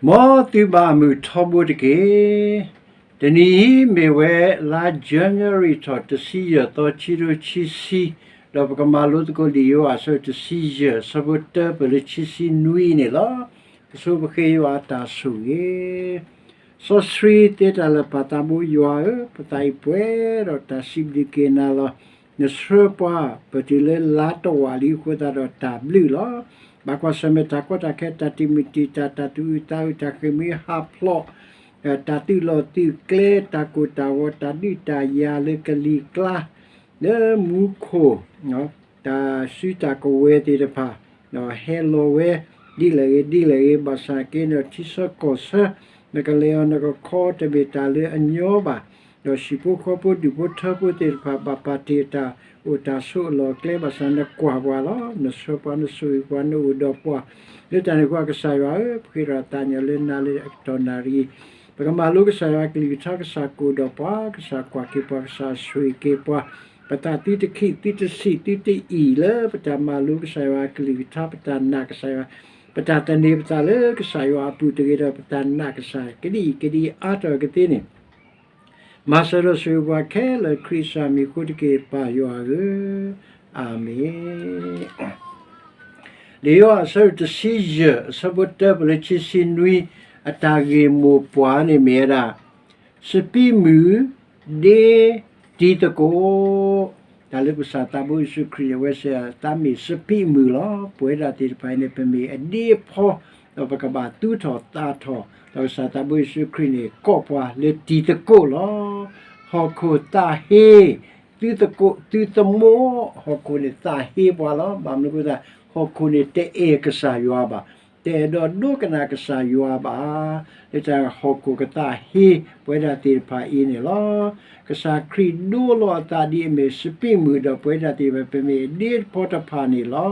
မ်သုဘၣ်မုာ်ထီဘိတက့ၢ်. တနံၤအံၤမ့ၢ်ဝဲလါ January ထီၣ်တဆံယဲၢ်သီ ခံကထိခံဆံ, ဒီးပကမၤလိသကိးလံာ်ယိၤဟၣ်အဆၢတဆံယဲၢ် အဆၢဖိတၢပၢၢ်လၢခံဆံနွံန့ၣ်လီၤ. ပဆိပဃ့ယွၤအတၢ်ဆိၣ်ဂ့ၤ စီဆှံသ့တၢ်လၢာ်ပၢ်သးဘိယွၤဧၢ, ပသးအံၤပှဲၤဒီးတၢ်စံးဘျုးက့ၤနၤလီၤ. နဆှၢပှၤပတုၤလၢလါတဝာ်လံအဃိသတးဒီးတၢ်ဘျုးလီၤ. ဘၣ်ကွၢ်ဆၢၣ်မဲာ်တၢ်ကီတၢ်ခဲ တၢ်တံာ်မုၢ်တံာ်တာ် တၢ်သူၣ်အုးသးအုး တၢ်ဃ့ၢ်မှံဟးဖျိး, တၢ်သုးလီၢ်သုးကျဲ တၢ်ကိၢ်တၢ်ဂီၤ တၢ်ဒုးတၢ်ယၤလၢကလံၤကျါ လၢမူခိၣ် တၢ်စုတၢ်ကဝဲၤသ့ၣ်တဖၣ် ဟဲလီၤဝဲ ဒ်လဲၣ်ဂ့ၤဒ်လဲၣ်ဂ့ၤ ဘၣ်ဆၣ်က့ဒီးထံဆၢကီၢ်ဆၢ နကလဲၤအီၤနကခီတမ့ၢ်တၢ်လၢအညီဘၣ်. ဒီးဟံၣ်ဖိဃီဖိဒူၣ်ဖိထၢဖိသ့ၣ်တဖၣ် ဘၣ်ပာ်တ့ၢ်တၢ်အိၣ်တၢ်ဆိးအလီၢ်အကျဲ ဘၣ်ဆၣ်နကွၢ်ပှၤလီၤ. နဆှၢပှၤ နဆိၣ်ဂ့ၤပှၤ နအိၣ်ဒီးပှၤ လၢတၢ်န့ၣ်အဃိ ကစၢ်ယွၤဧၢ, ပဃ့ဒီးသးညီလၢနၤလၢအကတီၢ်နၣ်ရံၣ် ပကမၤလိကစၢ်ယွၤကလုၢ်ကထါ ကစၢ်ကအိၣ်ဒီးပှၤ ကစၢ်ကွၢ်က့ၤပှၤ ကစၢ်ဆိၣ်ဂ့ၤက့ၤပှၤ ပသးသုတခံး သုတဆံး သုတအံၣ်လၢပတၢ်မၤလိကစၢ်ယွၤကလုၢ်ကထါ ပတၢ်နာ်ကစၢ်ယွၤ ပတၢ်သန့ၤပသးလၢကစၢ်ယွၤအပူၤတဂ့ၤဒီး ပတၢ်နာ်ကစၢ်ကဒံကဒံအါထီၣ်ကသ့န့ၣ် မၤစၢၤဒီးဆိၣ်ဂ့ၤပှၤခဲလၢာ် ခရံာ်ကစၢ်မံၤအဃိတက့ၢ် ပၢ်ယွၤဧၢ, အၤမ့ၣ်. လံာ်ယိၤဟၣ်အဆၢတဆံယဲၢ် အဆၢဖိတၢပၢၢ်လၢခံဆံနွံ အတၢ်ဂ့ၢ်မိၢ်ပှၢ်န့ၣ်မ့ၢ်ဝဲဒၣ် စပံးမုၢ် ဒ့ တံၤသကိး တၢ်လၢပကစၢ်သးဘိယ့ၣ်ၡူးခရံာ်န့ၣ် အဝဲစံး သးမ့ၢ်စပံးမုၢ်လီၤ. ပဝဲဒၣ်သ့ၣ်တဖၣ်အံၤန့ၣ် ပမ့ၢ်အဒ့အဖီ ဒီးပကဘၣ်သူၣ်ထီၣ်သးထီၣ် ဒီးကစၢ်သးဘိယ့ၣ်ၡူးခရံာ်န့ၣ် ကိးပှၤလၢတံၤသကိးလီၤ. ဟီၣ်ခိၣ်သးဟ့ သုသကိး သုသမီ ဟီၣ်ခိၣ်န့ၣ်သးဟ့ပှၤလီၤ. ဘၣ်မနုၤအဃိသတး ဟီၣ်ခိၣ်န့ၣ်တအဲၣ်ကစၢ်ယွၤဘၣ်, တအဲၣ်ဒိးဒိကနၣ်ကစၢ်ယွၤဘၣ်. လၢတၢ်ဟီၣ်ခိၣ်ကသးဟ့ ပဝဲဒၣ်သ့ၣ်တဖၣ်အံၤန့ၣ်လီၤ. ကစၢ်ခရံာ်ဒိလီၤအသးဒ်အမ့ၢ်စပံးမုၢ်ဒီး ပဝဲဒၣ်သ့ၣ်တဖၣ် ပမ့ၢ်အဒ့အဖီတဖၣ်န့ၣ်လီၤ.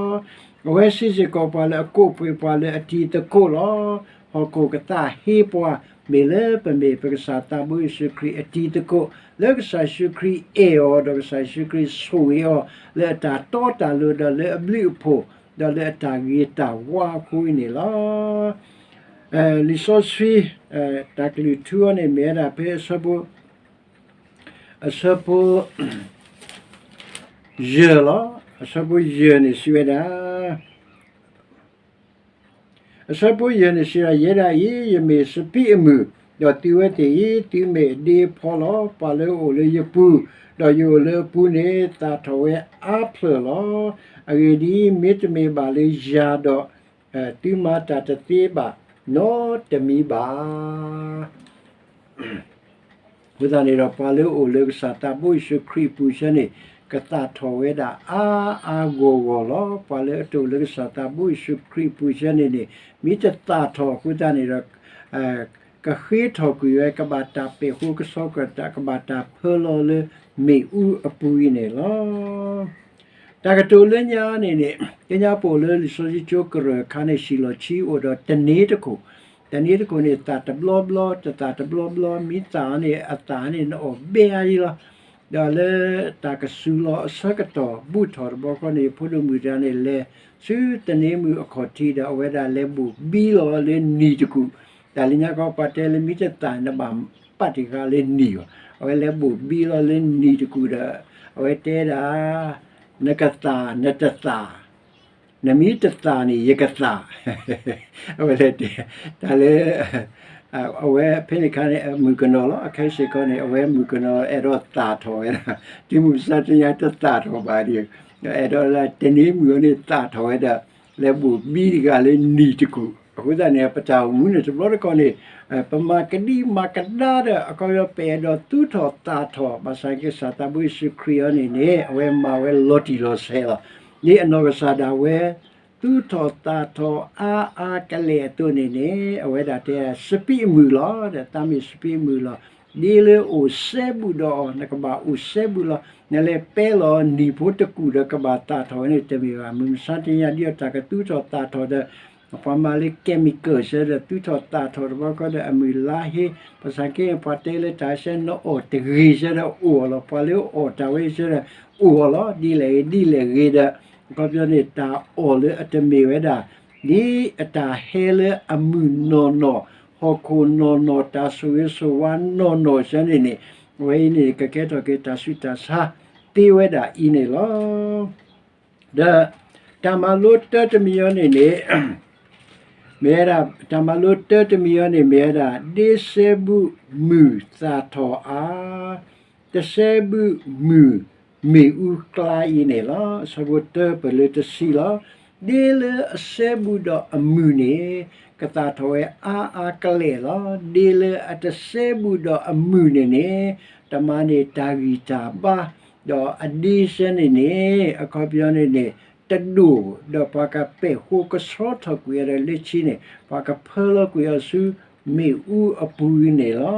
အဝဲစံးစ့ၢ်ကီးပှၤလၢအကိးပှ့ၤပှၤလၢအတံၤသကိးလီၤ. ဟီၣ်ခိၣ်ကသးဟ့ပှၤ မ့ၢ်လၢပမ့ၢ်ပကစၢ်သးဘိယ့ၣ်ၡူးခရံာ်အတံၤသကိး လၢကစၢ်ယ့ၣ်ၡူးခရံာ်အဲၣ်အီၤ ဒီးကစၢ်ယ့ၣ်ၡူးခရံာ်ဆိၣ်ဂ့ၤအီၤ လၢအတၢ်တီတၢ်လိၤ ဒီးလၢအဘျုးအဖှိၣ် ဒီးလၢအတၢ်ဂ့ၤတၢ်ဝါအဃိန့ၣ်လီၤ. လံာ်စီဆှံ တၢ်ကလုၢ်ထူအီၤန့ၣ် မ့ၢ်ဝဲဒၣ်ဖဲအဆၢဖိ အဆၢဖိ ယဲၢ်လီၤ. အဆၢဖိယဲၢ်န့ၣ်စံးဝဲဒၣ် အဆၢဖိယဲၢ်န့ၣ်စံးဝဲဒၣ် ယဲဒၣ်အံၤ ယမ့ၢ်စပံးအမုၢ်, ဒီးသုဝဲသ့ၣ်အံၤ သုမ့ၢ်အဒ့အဖီလီၤ. ပှၤလၢအအိၣ်လၢယပူၤ, ဒီးယအိၣ်လၢအပူၤန့ၣ် သၣ်ထီၣ်ဝဲအါဖျၢၣ်လီၤ. အဂ့ၢ်ဒ်အံၤ, မ့တမ့ၢ်ဘၣ်လၢယၤဒီး သုမၤတၢ်တသ့ဘၣ် နီတမံၤဘၣ်. အဃိသတးန့ၣ်ဒီး ပှၤလၢအအိၣ်လၢကစၢ်သးဘိယ့ၣ်ၡူးခရံာ်အပူၤဆၢန့ၣ် ကသၣ်ထီၣ်ဝဲဒၣ်အါအါဂီၢ်ဂီၢ်လီၤ. ပှၤလၢအတအိၣ်လၢကစၢ်သးဘိယ့ၣ်ၡူးခရံာ်အပူၤဆၢန့ၣ်န့ၣ် မ့ၢ်တသၣ်ထီၣ်အဃိသတးန့ၣ်ဒီး ကဃ့ထီၣ်ကွံာ်ဝဲ ကဘၣ်တၢ်ပဲာ်ဃူကဆှီကတၢၢ် ကဘၣ်တၢ်ဖၢလီၤလၢမ့ၣ်အူအပူၤအံၤန့ၣ်လီၤ. တၢ်ကတိၤလၢညါန့ၣ်န့ၣ် ကညီပအိၣ်လၢလံာ်စီဆှံကၠိကရၢၢ်အခါန့ၣ် ဟံၣ်လီၢ်ခံအိၣ်ဒီးတန့ၤသကိး, တန့ၤသကိးန့ၣ် သၣ်တဘျီဘျီ တသၣ်တဘျီဘျီ မ့ၢ်သၣ်န့ၣ် အသၣ်န့ၣ် နအီၣ်ဘဲအါယံလီၤ. ဒီးလၢတၢ်ကစူၤလီၤအဆၢကတီၢ် ဘူးထီၣ်တဘျီဃီန့ၣ် ဖိဒိၣ်မုၣ်တဂၤန့ၣ် လဲၤဆူတန့ၤမုၢ်အခီၣ်ထံးဒီး အဝဲဒၣ်လဲၤဘိၣ်ဘံလီၤလၢနံၤတကူၣ်, တၢ်လၢညါခီပှၤတဲလၢမ့ၢ်တသၣ် နဘၣ်ပာ်တံၢ်ဃာ်လၢနံၤအီၤ, အဝဲလဲၤဘိၣ်ဘံလီၤလၢနံၤတကူၣ်ဒီး အဝဲတဲဒၣ် နကသၣ် နတသၣ် နမ့ၢ်တသၣ်န့ၣ် ယကသၣ်, အဝဲလဲၤတဲ တၢ်လၢ အဝဲဖဲန့ၣ်အခါန့ၣ် အမုၣ်ကနီၤလီၤ. အခဲစ့ၢ်ကီးန့ၣ် အဝဲမုၣ်ကနီၤအဲၣ်ဒိးသၣ်ထီၣ်ဝဲဒၣ်, တုၤမုၢ်မဆါတနံၤညါတသၣ်ထီၣ်ဘၣ်ဒီး အဲၣ်ဒိးလၢတန့ၤမုၢ်အီၤန့ၣ်သၣ်ထီၣ်ဝဲဒၣ်, လဲၤဘိၣ်ဘံတဂၤလၢနံၤတကူၣ်. အဃိသတးန့ၣ် ပတၢ်အိၣ်မူန့ၣ်တဘျီတခီၣ်န့ၣ် ပမၤကဒံမၤကဒါဒီး အခီပညီပအဲၣ်ဒိးသူၣ်ထီၣ်သၣ်ထီၣ် ဘၣ်ဆၣ်က့ ကစၢ်သးဘိယ့ၣ်ၡူးခရံာ်အံၤန့ၣ်န့ၣ် အဝဲမၤဝဲလီၤတံၢ်လီၤဆဲးလီၤ. ဒ်အနီၢ်ကစၢ်ဒၣ်ဝဲ သူၣ်ထီၣ်သၣ်ထီၣ်အါအါကလဲာ်အသိးန့ၣ်န့ၣ် အဝဲဒၣ်တဲ စပံးအမုၢ်လီၤ, ဒီးသးမ့ၢ်စပံးအမုၢ်လီၤ. ဒ်လၢအိၣ်စဲဘူးဒီးအီၤ နကဘၣ်အိၣ်စဲဘူးလီၤ. နလဲၤပဲလီၤနံၤဖိတကူၣ်ဒီးကဘၣ်သၣ်ထီၣ်ဝဲန့ၣ် တမ့ၢ်ဘၣ်. မုၢ်မဆါတနံၤညါ ဒ်အတၢ်ကသူၣ်ထီၣ်သၣ်ထီၣ်ဒီး ပှၤမၤလၢ chemical စၢၤဒီး သူၣ်ထီၣ်သၣ်ထီၣ်တဘျီဃီဒီး အမုၢ်လါဟ့, ဘၣ်ဆၣ်က့ ပှၤတဲလၢတၢ်ဆၢ နအီၣ်တဂ့ၤစၢၤဒီးအိၣ်အီၤလီၤ. ပှၤလၢအီၣ်တၢ်ဝဲစၢၤဒီးအိၣ်အီၤလီၤ. ဒ်လဲၣ်ဂ့ၤ ဒ်လဲၣ်ဂ့ၤဒီး အခီပညီန့ၣ် တၢ်အီၣ်လၢအတမ့ၢ်ဝဲဒၣ် ဒ်အတၢ်ဟဲလၢအမုၢ်နီၢ်နီၢ် ဟီၣ်ခိၣ်နီၢ်နီၢ် တၢ်ဆိၣ်ဂ့ၤဆိၣ်ဝါနီၢ်နီၢ်စ့ၢ်န့ၣ်န့ၣ်, အဝဲအံၤန့ၣ် ကကဲထီၣ်က့ၤတၢ်ဆူးတၢ်ဆါသ့ဝဲဒၣ်အံၤန့ၣ်လီၤ. ဒီးတၢ်မၤလိတၢတမံၤအံၤန့ၣ်န့ၣ် မ့ၢ်ဝဲဒၣ် တၢ်မၤလိတၢတမံၤအံၤန့ၣ် မ့ၢ်ဝဲဒၣ် ဒ့စဲဘူးမုၢ်သၣ်ထီၣ်အါ, တစဲဘူးမုၢ်မ့ၣ်အူကျါအံၤန့ၣ်လီၤ. အဆၢဖိတၢပၢၢ်လၢတဆံလီၤ. ဒ့လၢအစဲဘူးဒီးအမုၢ်န့ၣ် ကသၣ်ထီၣ်ဝဲအါအါကလဲာ်လီၤ. ဒ့လၢအတစဲဘူးဒီးအမုၢ်န့ၣ်န့ၣ် တမၤန့ၢ်တၢ်ဂံၢ်တၢ်ဘါ, ဒီးအဒ့စဲန့ၣ်န့ၣ် အခီပညီန့ၣ်န့ၣ် တဒိၣ်, ဒီးပှၤကပဲာ်ဃိကဆှီထီၣ်ကွံာ်အီၤဒီးလၢခံန့ၣ် ပှၤကဖၢလီၤကွံာ်အီၤဆူမ့ၣ်အူအပူၤန့ၣ်လီၤ.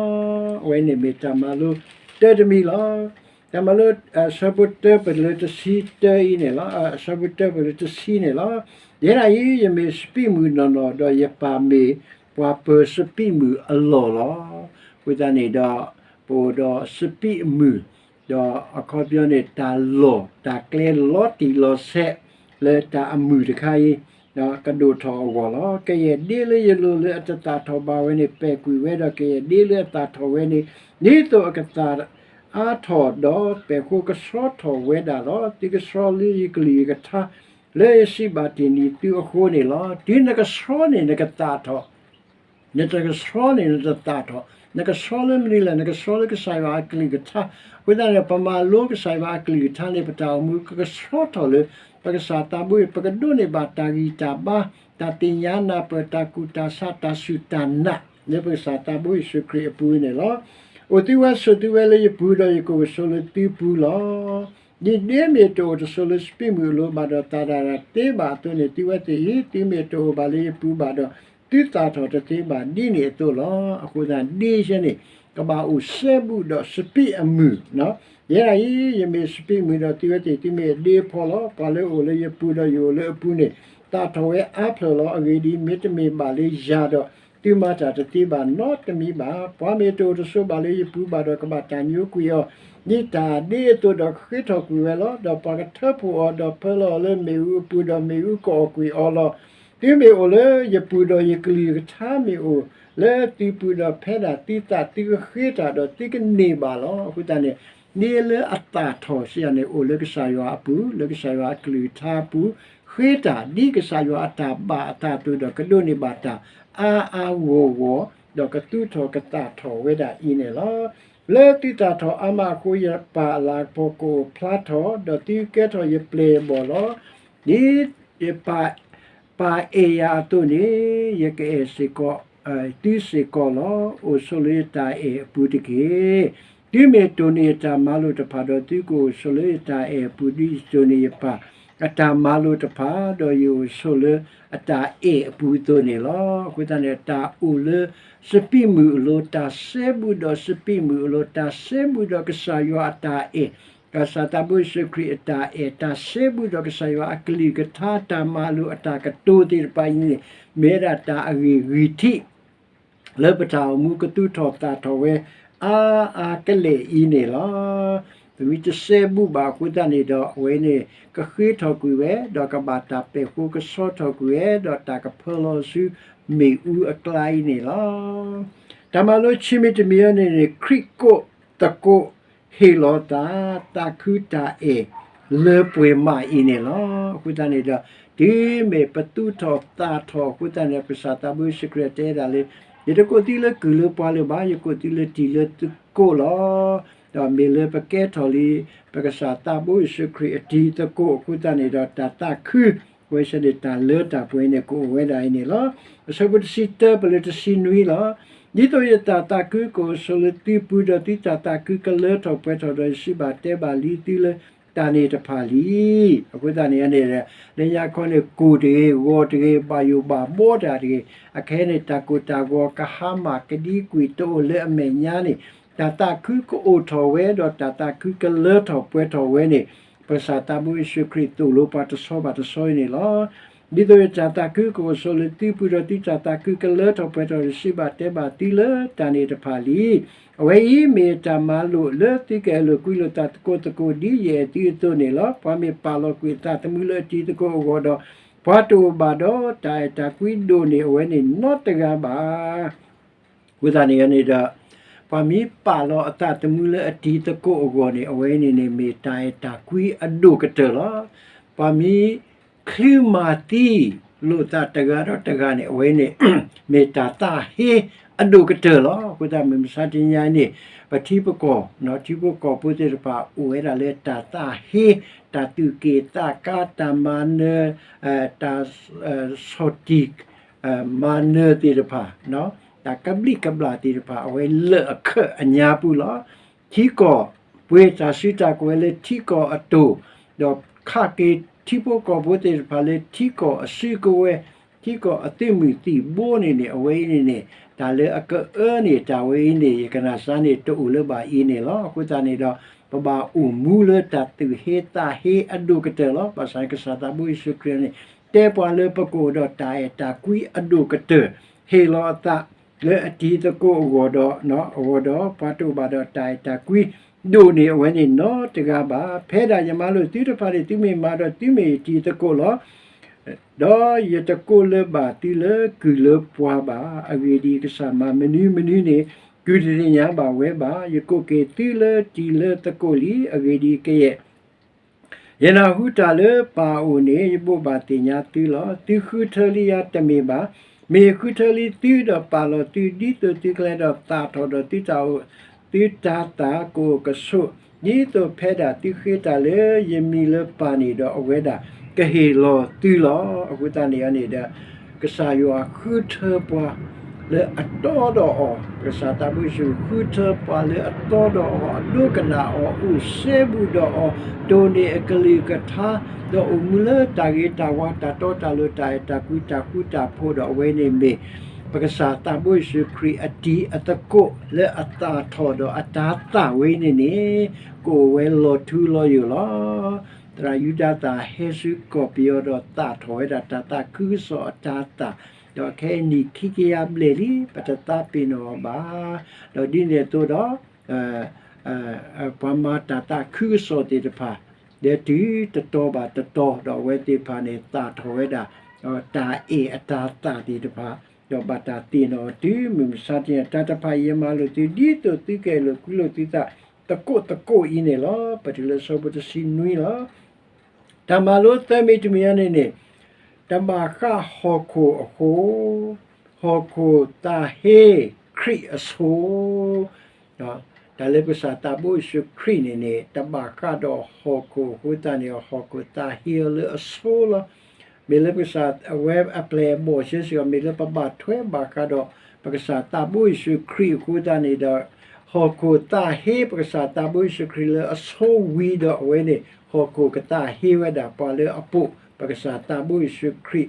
အဝဲန့ၣ်မ့ၢ်တၢ်မၤလိတၢတမံၤလီၤ. တၢ်မၤလိ အဆၢဖိတၢပၢၢ်လၢတဆံတၢအံၤန့ၣ်လီၤ. အဆၢဖိတၢပၢၢ်လၢတဆံန့ၣ်လီၤ. ယဲဒၣ်အံၤ ယမ့ၢ်စပံးမုၢ်နီၢ်နီၢ် ဒီးယပၢ်မ့ၢ်ပှၤပၢၤစပံးမုၢ်အလီၢ်လီၤ. အဃိသတးန့ၣ်ဒီး ပအိၣ်ဒီးစပံးအမုၢ် ဒီးအခီပညီန့ၣ် တၢ်လီၢ် တၢ်ကျဲလီၤတံၢ်လီၤဆဲး လၢတၢ်အမုၢ်တခါအံၤ ကဒိၣ်ထီၣ်အဂီၢ်လီၤ. ကယဲၢ်ဒ့လၢယလိၤလၢအတသၣ်ထီၣ်ဘၣ်ဝဲန့ၣ် ပဲာ်ကွံာ်ဝဲဒီး ကယဲၢ်ဒ့လၢအသၣ်ထီၣ်ဝဲန့ၣ် ဒ်သိးအကသၣ်အါထီၣ်ဒီးပဲာ်ဃိကဆှီထီၣ်ဝဲဒၣ်လီၤ. သုကဆှီလၢယကလုၢ်ယကထါ လၢယစံးဘၣ်တ့ၢ်န့ၢ်သုအဃိန့ၣ်လီၤ. တုၤနကဆှီန့ၣ် နကသၣ်ထီၣ် နတကဆှီန့ၣ် နတသၣ်ထီၣ်, နကဆှီလၢမနုၤလဲၣ်, နကဆှီလၢကစၢ်ယွၤအကလုၢ်ကထါ. အဃိသတးန့ၣ် ပမၤလိကစၢ်ယွၤအကလုၢ်ကထါန့ၣ် ပတၢ်အိၣ်မူကကဆှီထီၣ်လၢ ပကစၢ်သးဘိအံၤ ပကဒိးန့ၢ်ဘၣ်တၢ်ဂံၢ်တၢ်ဘါ, တၢ်သ့ၣ်ညါနၢ်ပၢၢ်, တၢ်ကူၣ်တၢ်ဆး, တၢ်စူၢ်တၢ်နာ် လၢပကစၢ်သးဘိယ့ၣ်ၡူးခရံာ်အပူၤန့ၣ်လီၤ. အိၣ်သုဝဲဆိးသုဝဲလၢယပူၤဒီး ယကအိၣ်ဆိးလၢသုပူၤလီၤ. ဒ်ဒ့မ့ၢ်တအိၣ်တဆိးလၢစပံးမုၢ်အလိၤဘၣ်ဒီး သၣ်ဒၣ်တသ့ဘၣ်အသိးန့ၣ် သုဝဲသ့ၣ်အံၤ သုမ့ၢ်တအိၣ်ဘၣ်လၢယပူၤဘၣ်ဒီး သုသၣ်ထီၣ်တသ့ဘၣ် ဒ်န့ၣ်အသိးလီၤ. အဃိသတးဒ့စဲန့ၣ် ကဘၣ်အိၣ်စဲဘူးဒီးစပံးအမုၢ်, ယဲဒၣ်အံၤ ယမ့ၢ်စပံးမုၢ်ဒီး သုဝဲသ့ၣ်သုမ့ၢ်အဒ့အဖီလီၤ. ပှၤလၢအအိၣ်လၢယပူၤဒီးယအိၣ်လၢအပူၤန့ၣ် သၣ်ထီၣ်ဝဲအါဖျၢၣ်လီၤ. အဂ့ၢ်ဒ်အံၤ, မ့တမ့ၢ်ဘၣ်လၢယၤဒီး သုမၤတၢ်တသ့ဘၣ်နီတမံၤဘၣ်. ပှၤမ့ၢ်တအိၣ်တဆိးဘၣ်လၢယပူၤဘၣ်ဒီး ကဘၣ်တၢ်ညိကွံာ်အီၤ, ဒ်တၢ်ဒ့အသိးဒီးကဃ့ထီၣ်ကွံာ်ဝဲလီၤ. ဒီးပှၤကထၢဖှိၣ်အီၤဒီးဖၢလီၤအီၤလၢမ့ၣ်အူအပူၤဒီးမ့ၣ်အူကအီၣ်ကွံာ်အီၤလီၤ. သုမ့ၢ်အိၣ်လၢယပူၤဒီးယကလုၢ်ကထါမ့ၢ်အိၣ်လၢသုပူၤဒီး ဖဲဒၣ်သုသၣ်သုကဃ့တၢ်ဒီးသုကန့ၢ်ဘၣ်လီၤ. အဃိသတးန့ၣ် ဒ့လၢအသၣ်ထီၣ်စံးယၤန့ၣ် အိၣ်လၢကစၢ်ယွၤအပူၤ, လၢကစၢ်ယွၤအကလုၢ်ကထါအပူၤ, ဃ့တၢ်ဒ်ကစၢ်ယွၤအတၢ်ဘၣ်အသးအသိးဒီး ကဒိးန့ၢ်ဘၣ်တၢ်အါအါဂီၢ်ဂီၢ်, ဒီးကသူထီၣ်ကသၣ်ထီၣ်ဝဲဒၣ်အံၤန့ၣ်လီၤ. လၢသုသၣ်ထီၣ်အါမးအဃိ ယပၢ်အလၤကပီၤကအိၣ်ဖျါထီၣ်, ဒီးသုကကဲထီၣ်ယပျဲၢ်ယဘီၣ်လီၤ. ဒ်ယပၢ် ပၢ်အဲၣ်ယၤအသိးန့ၣ် ယကအဲၣ်စ့ၢ်ကီး သုစ့ၢ်ကီးလီၤ. အိၣ်ဆိးလၢယတၢ်အဲၣ်အပူၤတက့ၢ်. သုမ့ၢ်တိၢ်န့ၢ်ယတၢ်မၤလိာ်တဖၣ်ဒီး သုကအိၣ်ဆိးလၢယတၢ်အဲၣ်အပူၤ ဒ်ယတိၢ်န့ၢ်ယပၢ်အတၢ်မၤလိာ်တဖၣ်, ဒီးယအိၣ်ဆိးလၢအတၢ်အဲၣ်အပူၤအသိးန့ၣ်လီၤ. အဃိသတးန့ၣ် တၢ်အိၣ်လၢစပံးမုၢ်အလိၤ, တၢ်စဲဘူးဒီးစပံးမုၢ်အလိၤ, တၢ်စဲဘူးဒီးကစၢ်ယွၤအတၢ်အဲၣ်, ကစၢ်သးဘိယ့ၣ်ၡူးခရံာ်အတၢ်အဲၣ်, တၢ်စဲဘူးဒီးကစၢ်ယွၤအကလုၢ်ကထါ တၢ်မၤလိာ်အတၢ်ကတိၤသ့ၣ်တဖၣ်အံၤန့ၣ် မ့ၢ်ဝဲဒၣ်တၢ်အဂ့ၢ်ဂံၢ်ထံး လၢပတၢ်အိၣ်မူကသူထီၣ်သၣ်ထီၣ်ဝဲ အါအါကလဲာ်အံၤန့ၣ်လီၤ. ပမ့ၢ်တစဲဘူးဘၣ်အဃိသတးန့ၣ်ဒီး အဝဲန့ၣ် ကဃ့ထီၣ်ကွံာ်ဝဲ ဒီးကဘၣ်တၢ်ပဲာ်ဃိကဆှီထီၣ်ကွံာ်ဝဲ ဒီးတၢ်ကဖၢလီၤဆူမ့ၣ်အူအကျါအံၤန့ၣ်လီၤ. တၢ်မၤလိခံမံၤတမံၤအံၤန့ၣ်န့ၣ် ခရံာ်ကိးသကိး ဟ့ၣ်လီၤသး သးခုတၢ်အဲၣ်လၢပှဲၤမးအံၤန့ၣ်လီၤ. အဃိသတးန့ၣ်ဒီး တုၤမ့ၢ်ပသူထီၣ်သၣ်ထီၣ်အဃိသတးန့ၣ် ကစၢ်သးဘိယ့ၣ်ၡူးခရံာ်တဲဒၣ်လၢ ယတကိးသုလၢကုၢ်လၢပှၤလၢၤဘၣ်, ယကိးသုလၢတံၤလၢသကိးလီၤ. ဒီးမ့ၢ်လၢပကဲထီၣ်လံ ပကစၢ်သးဘိယ့ၣ်ၡူးခရံာ်အတံၤသကိးအဃိသတးန့ၣ်ဒီး တၢ်သးခု ဝဲဆၢန့ၣ် တၢ်လၢတၢ်ပှဲၤန့ၣ် ကအိၣ်ဝဲဒၣ်အံၤန့ၣ်လီၤ. အဆၢဖိတဆံတၢပၢၢ်လၢတဆံနွံလီၤ. ဒ်သိးယတၢ်သးခုကအိၣ်ဆိးလၢသုပူၤ ဒီးသုတၢ်သးခုကလၢထီၣ်ပှဲၤထီၣ်ဒီး ယစံးဘၣ်တဲဘၣ်လံသုလၢတၢ်န့ၣ်တဖၣ်လံ. အဃိသတးန့ၣ်န့ၣ် လၢညါခီန့ၣ် ကိၢ်တဂ့ၤ, ဂီၤတဂ့ၤ, ဘၣ်ယိၣ်ဘၣ်ဘီတၢ်တဂ့ၤ, အခဲအံၤန့ၣ် တၢ်ကိၢ်တၢ်ဂီၤကဟါမၢ်ကဒံကွံာ်တအိၣ်လၢအမဲာ်ညါန့ၣ် တၢ်သးခုကအိၣ်ထီၣ်ဝဲ ဒီးတၢ်သးခုကလၢထီၣ်ပှဲၤထီၣ်ဝဲန့ၣ် ပကစၢ်သးဘိယ့ၣ်ၡူးခရံာ်သိၣ်လိပှၤတဆီဘၣ်တဆီအံၤန့ၣ်လီၤ. ဒ်သိးယတၢ်သးခုကအိၣ်ဆိးလၢသုပူၤ ဒီးသုတၢ်သးခုကလၢထီၣ်ပှဲၤထီၣ်ဒီး စံးဘၣ်တဲဘၣ်သုလၢတၢ်န့ၣ်တဖၣ်လံ. အဝဲအံၤမ့ၢ်တၢ်မၤလိာ်လၢသုကအဲၣ်လိာ်ကွံလိာ်သးသကိးသကိး ဒ်ယအဲၣ်သုအသိးန့ၣ်လီၤ. ပှၤမ့ၢ်ပာ်လီၤကွံာ်အသးသမူလၢအတံၤသကိးအဂီၢ်ဒီး ပှၤတအိၣ်ဘၣ်ဒီး တၢ်အဲၣ်တၢ်ကွံဒိၣ်န့ၢ်အဝဲန့ၣ်နီတဂၤဘၣ်. အဃိသတးန့ၣ်န့ၣ်ဒီး ပှၤမ့ၢ်ပာ်လီၤအသးသမူလၢအတံၤသကိးအဂီၢ်န့ၣ် အဝဲန့ၣ်န့ၣ် မ့ၢ်တၢ်အဲၣ်တၢ်ကွံအဒိၣ်ကတၢၢ်လီၤ. ပှၤမ့ၢ်ချုးမၤသံလိာ်သးတဂၤဒီးတဂၤန့ၣ် အဝဲန့ၣ် မ့ၢ်တၢ်သးဟ့အဒိၣ်ကတၢၢ်လီၤ. အဃိသတးမုၢ်မဆါတနံၤအံၤန့ၣ် ပထံပကီၢ် ထံဖိကီၢ်ဖိသ့ၣ်တဖၣ် အိၣ်ဝဲဒၣ်လၢတၢ်သးဟ့, တၢ်သူၣ်က့ၣ်သးကါ, တၢ်မၤနၢၤ, တၢ် ဆီၣ်တံၢ် မၤနၢၤသ့ၣ်တဖၣ်, တၢ်ကဘျံးကဘျၣ်သ့ၣ်တဖၣ် အဝဲလၢာ်အခၢၣ်အညါပူၤလီၤ. ထံကီၢ်ပှ့ၤတၢ်စုတၢ်ကဝဲၤလၢထံကီၢ်အတိၢ်, ဒီးခးက့ၤထံဖိကီၢ်ဖိသ့ၣ်တဖၣ်လၢထံကီၢ်အစုကဝဲၤ, ထံကီၢ်အသုးမုၢ်သံၣ်ဘိန့ၣ်န့ၣ် အဝဲအံၤန့ၣ်န့ၣ် တၢ်လၢအကအၢန့ၣ် တၢ်ဝဲအံၤန့ၣ် ယကနၣ်စါန့ၣ် တအိၣ်လၢၤဘၣ်အံၤန့ၣ်လီၤ. အဃိသတးန့ၣ်ဒီး ပဘၣ်အိၣ်မူလၢတၢ်သူၣ်ဟ့သးဟ့အဒိၣ်ကတၢၢ်လီၤ. ဘၣ်ဆၣ်ကစၢ်သးဘိယ့ၣ်ၡူးခရံာ်န့ၣ် တဲပှၤလၢပကအိၣ်ဒီးတၢ်အဲၣ်တၢ်ကွံအဒိၣ်ကတၢၢ်, ဟ့ၣ်လီၤအသးလၢအတံၤသကိးအဂီၢ်ဒီး အဂီၢ်ဒီး ပှၤတအိၣ်ဘၣ်ဒီးတၢ်အဲၣ်တၢ်ကွံဒိၣ်န့ၢ်အဝဲန့ၣ်နီတဂၤဘၣ်. ဖဲဒၣ်ယမၤလိာ်သုတဖၣ်န့ၣ် သုမ့ၢ်မၤဒီးသုမ့ၢ်ယတံၤသကိးလီၤ. ဒီးယတကိးလၢၤဘၣ်သုလၢကုၢ်လၢပှၤဘၣ်. အဂ့ၢ်ဒ်အံၤ, ကစၢ်မၤမနုၤမနုၤန့ၣ် ကုၢ်တသ့ၣ်ညါဘၣ်ဝဲဘၣ်. ယကိးက့ၤသုလၢတံၤလၢသကိးလံ. အဂ့ၢ်ဒ်အံၤ, ကယဲၢ် ယနၢ်ဟူတၢ်လၢပၢ်အအိၣ်န့ၣ် ယဘိးဘၣ်သ့ၣ်ညါသုလီၤ. သုဃုထၢလံယၤတမ့ၢ်ဘၣ်. မ့ၢ်ယဃုထၢလံသုဒီးပာ်လီၤသု ဒ်သိးသုကလဲၤဒီးသၣ်ထီၣ်ဒီးသုတၢ်အိၣ်, သုတၤသၣ်ကအိၣ်ကဆိး, ဒ်သိးဖဲဒၣ်သုဃ့တၢ်လၢယမံၤလၢပၢ်န့ၣ်ဒီး အဝဲဒၣ်ကဟ့ၣ်လီၤသုလီၤ. အဃိသတးန့ၣ်န့ၣ်ဒီး ကစၢ်ယွၤဃုထၢပှၤလၢအတီဒီးအီၤ, ကစၢ်သးဘိယ့ၣ်ၡူးဃုထၢပှၤလၢအတီဒီးအီၤ, အဒိကနၣ်အီၤ, အိၣ်စဲဘူးဒီးအီၤ, တိၢ်န့ၢ်အကလုၢ်ကထါ, ဒီးအိၣ်မူလၢတၢ်ဂ့ၤတၢ်ဝါ တၢ်တီတၢ်လိၤ တၢ်အဲၣ်တၢ်ကွံ တၢ်ဃူတၢ်ဖိးဒီး အဝဲန့ၣ်မ့ၢ် ပကစၢ်သးဘိယ့ၣ်ၡူးခရံာ်အတံၤအသကိးလၢအသၣ်ထီၣ်ဒီးအတၤသၣ်ဝဲန့ၣ်န့ၣ် ကအိၣ်ဝဲလီၤထူလီၤယိာ်လီၤ. သရၣ်ယူဒၤသၣ်ဟဲဆူကီၢ်ပယီၤဒီးသၣ်ထီၣ်ဝဲဒၣ်တၤသၣ်ခုကစီၣ်အတၤသၣ်, ဒီးခဲအံၤနံၣ်ခံကယၤဘျဲၣ်လံ ပတသးပ့ၤနီၣ်အီၤဘၣ်. ဒီးဒ်န့ၣ်အသိးဒီး ပှၤမၤတၤသၣ်ခုကစီၣ်သ့ၣ်တဖၣ် ဒီးတုၤတတီၤဘၣ်တတီၤ ဒီးအဝဲသ့ၣ်တဖၣ်န့ၣ် သၣ်ထီၣ်ဝဲဒၣ် တၢ်အဲၣ်အတၤသၣ်သ့ၣ်တဖၣ်, ဒီးဘၣ်တၢ်သ့ၣ်နီၣ်တုၤမုၢ်မဆါတနံၤ တၢ်တဖၣ်အံၤယမၤလိာ်သု ဒ်သိးသုကအဲၣ်လိာ်ကွံလိာ်သုသး သကိးသကိးအံၤန့ၣ်လီၤ. ပတုၤလၢဆၢဖိတဆံနွံလီၤ. တၢ်မၤလိသၢမံၤတမံၤအံၤန့ၣ်န့ၣ် တဘၣ်ဃးဟီၣ်ခိၣ်အဃိ, ဟီၣ်ခိၣ်သးဟ့ခရံာ်အဆိ တၢ်လၢပကစၢ်သးဘိယ့ၣ်ၡူးခရံာ်န့ၣ်န့ၣ် တဘၣ်ဃးဒီးဟီၣ်ခိၣ်အဃိသတးန့ၣ် ဟီၣ်ခိၣ်သးဟ့အီၤလၢအဆိလီၤ. မ့ၢ်လၢပကစၢ်အဝဲအပျဲၢ်အဘီၣ်စ့ၢ်ကီး မ့ၢ်လၢပဘၣ်ထွဲဘၣ်ဃးဒီး ပကစၢ်သးဘိယ့ၣ်ၡူးခရံာ်အဃိသတးန့ၣ်ဒီး ဟီၣ်ခိၣ်သးဟ့ပကစၢ်သးဘိယ့ၣ်ၡူးခရံာ်လၢအဆိဝံၤဒီးအဝဲန့ၣ် ဟီၣ်ခိၣ်ကသးဟ့ဝဲဒၣ်ပှၤလၢအပိာ်ပကစၢ်သးဘိယ့ၣ်ၡူးခရံာ်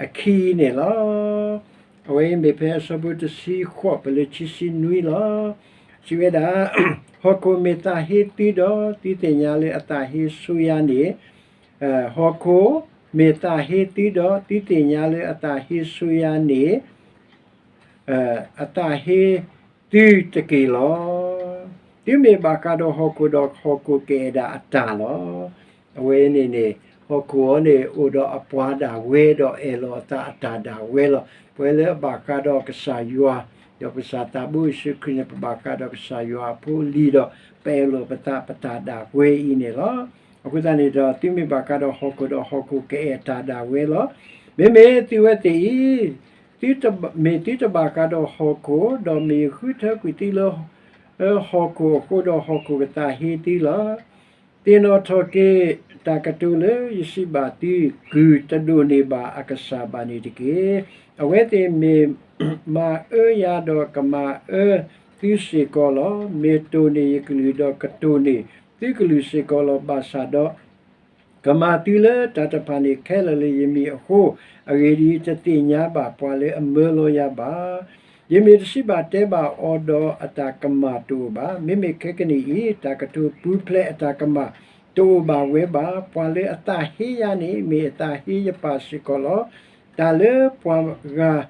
အခံန့ၣ်လီၤ. အဝဲအံၤမ့ၢ်ဖဲအဆၢဖိတဆံဃိး ပလၢခံဆံနွံလီၤ. စံးဝဲဒၣ်, ဟီၣ်ခိၣ်မ့ၢ်သးဟ့သုဒီး သုသ့ၣ်ညါလၢအသးဟ့ဆိယၤန့ၣ်, ဟီၣ်ခိၣ်မ့ၢ်သးဟ့သုဒီး သုသ့ၣ်ညါလၢအသးဟ့ဆိယၤန့ၣ် အသးဟ့သုတက့ၢ်လီၤ. သုမ့ၢ်ဘၣ်ဃးဒီးဟီၣ်ခိၣ်ဒီး ဟီၣ်ခိၣ်ကအဲၣ်ဒၣ်အတၢ်လီၤ. အဝဲန့ၣ်န့ၣ် ဟီၣ်ခိၣ်အံၤန့ၣ် အိၣ်ဒီးအပှၤဒၣ်ဝဲဒီးအဲၣ်လီၤအသးအတၢ်ဒၣ်ဝဲလီၤ. ပဝဲလၢအဘၣ်ဃးဒီးကစၢ်ယွၤ ဒီးပကစၢ်သးဘိယ့ၣ်ၡူးခရံာ်န့ၣ် ပဘၣ်ဃးဒီးကစၢ်ယွၤအဖိအလံၤဒီး ပအဲၣ်လိာ်ပသးပတၢ်ဒၣ်ဝဲအံၤန့ၣ်လီၤ. အဃိသတးန့ၣ်ဒီး သုမ့ၢ်ဘၣ်ဃးဒီးဟီၣ်ခိၣ်ဒီး ဟီၣ်ခိၣ်ကအဲၣ်တၢ်ဒၣ်ဝဲလီၤ. မ့မ့ၢ်သုဝဲသ့ၣ်အံၤ မ့ၢ်သုတဘၣ်ဃးဒီးဟီၣ်ခိၣ် ဒီးမ့ၢ်ယဃုထၢကွံာ်သုလၢ ဟီၣ်ခိၣ်အဃိဒီး ဟီၣ်ခိၣ်ကသးဟ့သုလီၤ. သ့ၣ်နီၣ်ထီၣ်က့ၤတၢ်ကတိၤလၢယစံးဘၣ်သု, ကုၢ်တဒိၣ်န့ၢ်ဘၣ်အကစၢ်ဘၣ်န့ၣ်တက့ၢ်. အဝဲသ့ၣ်မ့ၢ်မၤအၢယၤဒီးကမၤအၢသုစ့ၢ်ကီးလီၤ. မ့ၢ်တိၢ်န့ၢ်ယကလုၢ်ဒီးကတိၢ်န့ၢ်သုကလုၢ်စ့ၢ်ကီးလီၤ. ဘၣ်ဆၣ်ဒီး ကမၤသုလၢတၢ်တဖၣ်န့ၣ်ခဲလၢာ်လၢယမံၤအဃိ, အဂ့ၢ်ဒ်အံၤ, တသ့ၣ်ညါဘၣ်ပှၤလၢအမၢလီၤယၤဘၣ်. ယမ့ၢ်တစံးဘၣ်တဲဘၣ်အီၤဒီးအတၢ်ကမၣ်တအိၣ်ဘၣ်. မ့မ့ၢ်ခဲကနံၣ်အံၤ တၢ်ကတိၤပူၤဖျဲးအတၢ်ကမၣ်တအိၣ်ဘၣ်ဝဲဘၣ်. ပှၤလၢအသးဟ့ယၤန့ၣ် မ့ၢ်အသးဟ့ယပၢ်စ့ၢ်ကီးလီၤ. တၢ်လၢပှၤဂၤ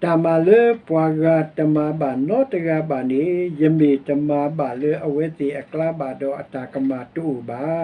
တၢ်မၤလၢပှၤဂၤတမၤဘၣ်နီတဂၤဘၣ်န့ၣ် ယမ့ၢ်တမၤဘၣ်လၢအဝဲသ့ၣ်အကျါဘၣ်ဒီးအတၢ်ကမၣ်တအိၣ်ဘၣ်.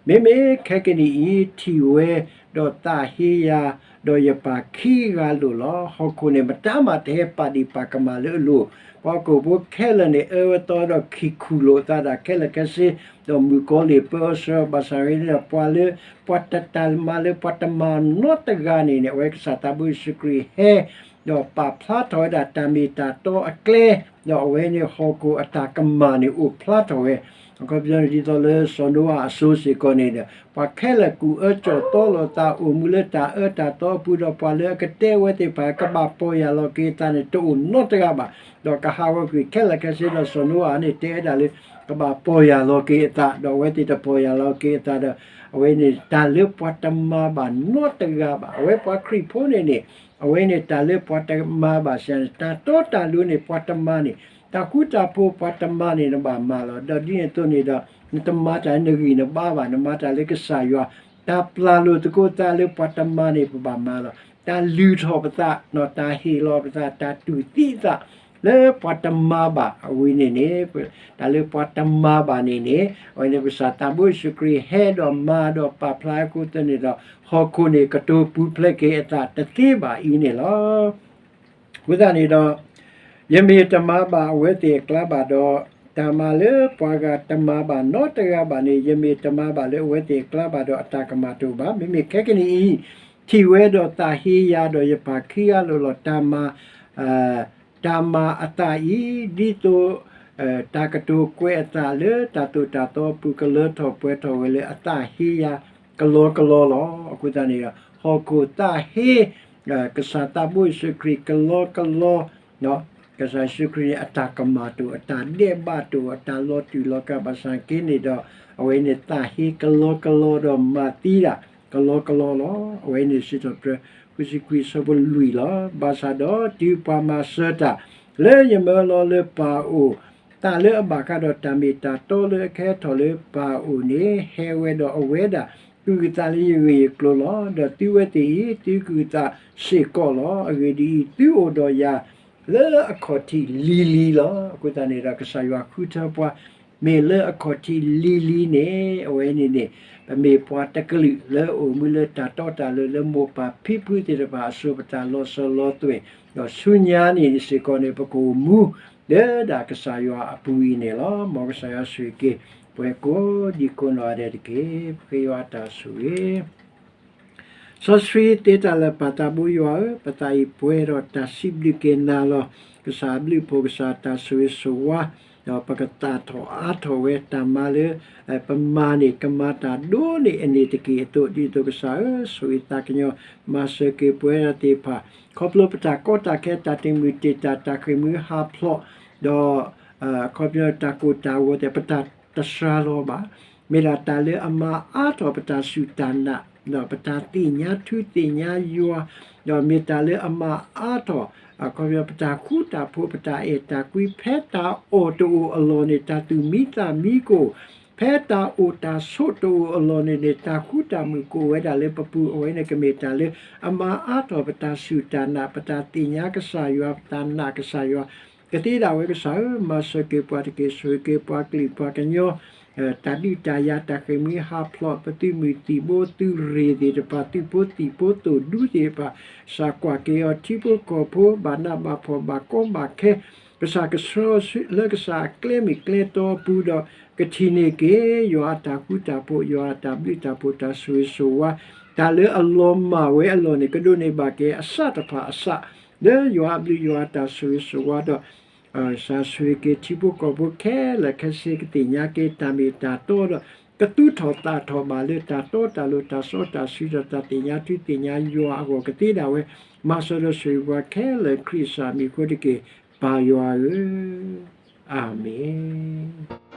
မ့မ့ၢ်ခဲကနံၣ်အံၤ ထံၣ်ဝဲဒီးသးဟ့ယၤ, ဒီးယပၢ်ခံဂၤလိာ်လီၤ. ဟီၣ်ခိၣ်န့ၣ် မတၤမးတဟဲပာ်ဒံးပာ်ကမၣ်လၢအလိၤ, ပှၤဟီၣ်ခိၣ်ဖိခဲလၢာ်န့ၣ် အၢဝဲသီဒီးခံခူၣ်လိာ်အသးဒၣ်ခဲလၢာ်ခဲဆ့, ဒီးမုၣ်ကီၤလံၢ်ပၢအီၤဆှၢအီၤ ဘၣ်ဆၣ်ဂ့ၤန့ၣ်ဒီး ပှၤလၢ ပှၤတတၢ်မၤလၢပှၤတမၤနီတဂၤန့ၣ်န့ၣ် အဝဲကစၢ်သးဘိယ့ၣ်ၡူးခရံာ်ဟဲ ဒီးပာ်ဖျါထီၣ်ဝဲဒၣ်တၢ်မ့ၢ်တၢ်တီအကျဲ, ဒီးအဝဲန့ၣ်ဟီၣ်ခိၣ်အတၢ်ကမၣ်န့ၣ်အိၣ်ဖျါထီၣ်ဝဲ, အခီပညီန့ၣ် ဒ်သိးလၢစီၤနိအၤအစိၤစ့ၢ်ကီးန့ၣ်ဒီး ပှၤခဲလၢာ်ကူၣ်အၢကၠီၣ်သီလိာ်သး အိၣ်မူလၢတၢ်အၢတၢ်သီအပူၤ ဒီးပှၤလၢအကတဲဝဲသ့ၣ်တဖၣ် ကဘၣ်ပီၢ်ယၢ်လီၤက့ၤအသးန့ၣ် တအိၣ်နီတဂၤဘၣ်, ဒီးကဟးဂီၤကွံာ်ခဲလၢာ်ခဲဆ့ဒီး စီၤနိအၤန့ၣ် တဲဝဲဒၣ်လၢ ကဘၣ်ပီၢ်ယၢ်လီၤက့ၤအသး ဒီးအဝဲသ့ၣ်တပီၢ်ယၢ်လီၤက့ၤအသးဒီး အဝဲန့ၣ်တၢ်လၢပှၤတမၤဘၣ်နီတဂၤဘၣ်. အဝဲပှၤခရံာ်ဖိန့ၣ်န့ၣ် အဝဲန့ၣ်တၢ်လၢပှၤတမၤဘၣ်စ့ၢ်န့ၣ် တၢ်တီတၢ်လိၤန့ၣ် ပှၤတမၤန့ၣ် တၢ်ဃူတၢ်ဖိးပှၤတမၤန့ၣ် နဘၣ်မၤလီၤ. ဒီးဒ်န့ၣ်အသိးန့ၣ်ဒီး နတမၤတၢ်လၢနဂံၢ်နဘါဘၣ်, နမၤတၢ်လၢကစၢ်ယွၤ, တၢ်ပျၢ်လိာ်သကိးသးလၢပှၤတမၤန့ၣ် ပဘၣ်မၤလီၤ. တၢ်လုၢ်ထီၣ်ပသး, တၢ်ဟ့ၣ်လီၤပသး, တၢ်တူၢ်သံအသး လၢပှၤတမၤဘၣ်အဝဲန့ၣ်န့ၣ်, တၢ်လၢပှၤတမၤဘၣ်န့ၣ်န့ၣ် အဝဲန့ၣ်ကစၢ်သးဘိယ့ၣ်ၡူးခရံာ်ဟဲဒီးမၤဒီးပာ်ဖျါအဃိသတးန့ၣ်ဒီး ဟီၣ်ခိၣ်န့ၣ် ကတိၤပူၤဖျဲးက့ၤအသးတသ့ဘၣ်အံၤန့ၣ်လီၤ. အဃိသတးန့ၣ်ဒီး ယမ့ၢ်တမၤဘၣ်အဝဲသ့ၣ်အကျါဘၣ်ဒီး, တၢ်မၤလၢပှၤဂၤတမၤဘၣ်နီတဂၤဘၣ်န့ၣ် ယမ့ၢ်တမၤဘၣ်လၢအဝဲသ့ၣ်အကျါဘၣ်ဒီး အတၢ်ကမၣ်တအိၣ်ဘၣ်. မ့မ့ၢ်ခဲကနံၣ်အံၤ ထံၣ်ဝဲဒီးသးဟ့ယၤ, ဒီးယပၢ်ခံဂၤလိာ်လီၤ. တၢ်မၤ တၢ်မၤအသးအံၤ ဒ်သိး တၢ်ကတိၤကွဲးအသးလၢတၢ်သိၣ်တၢ်သီအပူၤ ကလၢထီၣ်ပှဲၤထီၣ်ဝဲလၢအသးဟ့ယၤကလီကလီလီၤ. အဃိသတးန့ၣ်ဒီး ဟီၣ်ခိၣ်သးဟ့ ကစၢ်သးဘိယ့ၣ်ၡူးခရံာ်ကလီကလီ, ကစၢ်ယ့ၣ်ၡူးခရံာ်န့ၣ် အတၢ်ကမၣ်တအိၣ်, အတၢ်ဒဲးဘးတအိၣ်, အတၢ်လီၤတူာ်လီၤကာ်ဘၣ်ဆၣ်က့န့ၣ်ဒီး အဝဲန့ၣ်သးဟ့ကလီကလီဒီးမၤသံဒၣ် ကလီကလီလီၤ. အဝဲန့ၣ်စံးထီၣ်ပတြၢၤ ဃုဆံခွံအဆၢဖိလွံၢ်လီၤ. ဘၣ်ဆၣ်ဒီးတုၤပှၤမၤစၢၤတၢ် လၢယမၢလီၤလၢပၢ်အအိၣ်, သးလၢအဘၣ်ဃးဒီးတၢ်မ့ၢ်တၢ်တီလၢအကဟဲထီၣ်လၢပၢ်အအိၣ်န့ၣ် ဟဲဝဲဒီးအဝဲဒၣ် ကုၢ်သးလၢယဂ့ၢ်ယကျိၤလီၤ. ဒီးသုဝဲသ့ၣ်အံၤ သုကုၢ်သးစ့ၢ်ကီးလီၤ. အဂ့ၢ်ဒ်အံၤ, သုအိၣ်ဒီးယၤလၢအခီၣ်ထံးလံၤလံၤလီၤ. အဃိသတးန့ၣ်ဒီး ကစၢ်ယွၤဃုထၢပှၤ မ့ၢ်လၢအခီၣ်ထံးလံၤလံၤန့ၣ် အဝဲန့ၣ်န့ၣ် ပမ့ၢ်ပှၤတကလုာ်လၢအအိၣ်မူလၢတၢ်တီတၢ်လိၤ လၢမိၢ်ပၢ်ဖံဖုသ့ၣ်တဖၣ်အစိၤ ပတၢ်လီၤစၢၤလီၤသွဲၣ်, ဒီးဆူညါန့ၣ်စ့ၢ်ကီးန့ၣ် ပကအိၣ်မူ လၢဒၣ်ကစၢ်ယွၤအပူၤအံၤန့ၣ်လီၤ. မ်ကစၢ်ယွၤဆိၣ်ဂ့ၤက့ၤ ပှၤကိးဒံကိးနီၢ်ဂၤဒဲးတက့ၢ်. ပဃ့ယွၤအတၢ်ဆိၣ်ဂ့ၤ စီဆှံသ့တၢ်လၢာ် ပၢ်သးဘိယွၤဧၢ, ပသးအံၤပှဲၤဒီးတၢ်စံးဘျုးက့ၤနၤလီၤ. ကစၢ်အဘျုးအဖှိၣ် ကစၢ်တၢ်ဆိၣ်ဂ့ၤဆိၣ်ဝါ, ဒီးပကသၣ်ထီၣ်အါထီၣ်ဝဲတၢ်မၤလၢ ပမၤန့ၣ် ကမၤတၢ်ဒိၣ်န့ၢ်အန့ၣ်တက့ၢ်အသိး, ဒ်သိးကစၢ်ဧၢ ဆိၣ်ဂ့ၤသးကညီၤ မၤစၢၤက့ၤပဝဲဒၣ်သ့ၣ်တဖၣ် ခီဖျိပတၢ်ကီတၢ်ခဲ တၢ်တမုာ်တ့ၢ်တၢ် တၢ်ဃ့ၢ်မှံဟးဖျိး, ဒီး အခီပညီတၢ်ကိၢ်တၢ်ဂီၤသ့ၣ် ပတၢ်တစှၤလီၤဘၣ်. မ့ၢ်ဒၣ်တၢ်လၢအမၤအါထီၣ်ပတၢ်စူၢ်တၢ်နာ်, ဒီးပတၢ်သ့ၣ်ညါထူသ့ၣ်ညါယွၤ, ဒီးမ့ၢ်တၢ်လၢအမၤအါထီၣ် အခီပညီပတၢ်ဃူတၢ်ဖိး ပတၢ်အဲၣ်တၢ်ကွံ ဖဲတၢ်အီၣ်တအိၣ်အလီၢ်န့ၣ် တၢ်သူၣ်မံသးမံကအိၣ်, ဖဲတၢ်အိၣ်တၢ်ဆိးတအိၣ်အလီၢ်န့ၣ်န့ၣ် တၢ်ဃူတၢ်မုာ်ကအိၣ်ဝဲဒၣ်လၢပပူၤ, အဝဲန့ၣ်ကမ့ၢ်တၢ်လၢအမၤအါထီၣ်ပတၢ်စူၢ်တၢ်နာ်, ပတၢ်သ့ၣ်ညါကစၢ်ယွၤ, ပတၢ်နာ်ကစၢ်ယွၤ ကသ့ဒၣ်ဝဲကစၢ်ဧၢ, မၤစၢၤက့ၤပှၤတက့ၢ်, ဆိၣ်ဂ့ၤက့ၤပှၤကလုာ်ပှၤကညီ, တၢ်ဒုးတၢ်ယၤ တၢ်ဃ့ၢ်မှံဟးဖျိး, ပသုးမုၢ်သံၣ်ဘိ သုးရ့ၣ်သ့ၣ်တဖၣ်, သုးဖိသံၣ်ဖိသိၣ်ဒူသ့ၣ်တဖၣ်, ကစၢ်ကွၢ်က့ၤအီၤထံဖိကီၢ်ဖိ ဘၣ်နးဘၣ်ဖှီၣ် ဘၣ်ကီဘၣ်ခဲ, ကစၢ်ကဆှၢလၢကစၢ်အကျဲမုၢ်ကျဲတီအပူၤဒီး ကထံၣ်န့ၢ်က့ၤ ယွၤအတၢ်ဃူတၢ်ဖိး, ယွၤအတၢ်ဘျုးတၢ်ဖှိၣ် တၢ်ဆိၣ်ဂ့ၤဆိၣ်ဝါ, တၢ်လၢအလီၤမၢ်ဝဲအလီၢ်န့ၣ် ကဒိးန့ၢ်ဘၣ်က့ၤအစၢ်တဖၣ်အစၢ် လၢယွၤအဘျုးယွၤအတၢ်ဆိၣ်ဂ့ၤဆိၣ်ဝါဒီး ကစၢ်ဆိၣ်ဂ့ၤက့ၤထံဖိကီၢ်ဖိခဲလၢာ်ခဲဆ့ ကသ့ၣ်ညါက့ၤတၢ်မ့ၢ်တၢ်တီဒီး ကသူၣ်ထီၣ်သးထီၣ်ဘၣ်လၢတၢ်တီတၢ်လိၤ တၢ်စီတၢ်ဆှံဒီး တၢ်သ့ၣ်ညါထူသ့ၣ်ညါယွၤအဂီၢ် ကသ့ဒၣ်ဝဲ, မၤစၢၤဒီးဆိၣ်ဂ့ၤပှၤခဲလၢာ် ခရံာ်အမံၤအဃိတက့ၢ်, ပၢ်ယွၤဧၢ, အၤမ့ၣ်.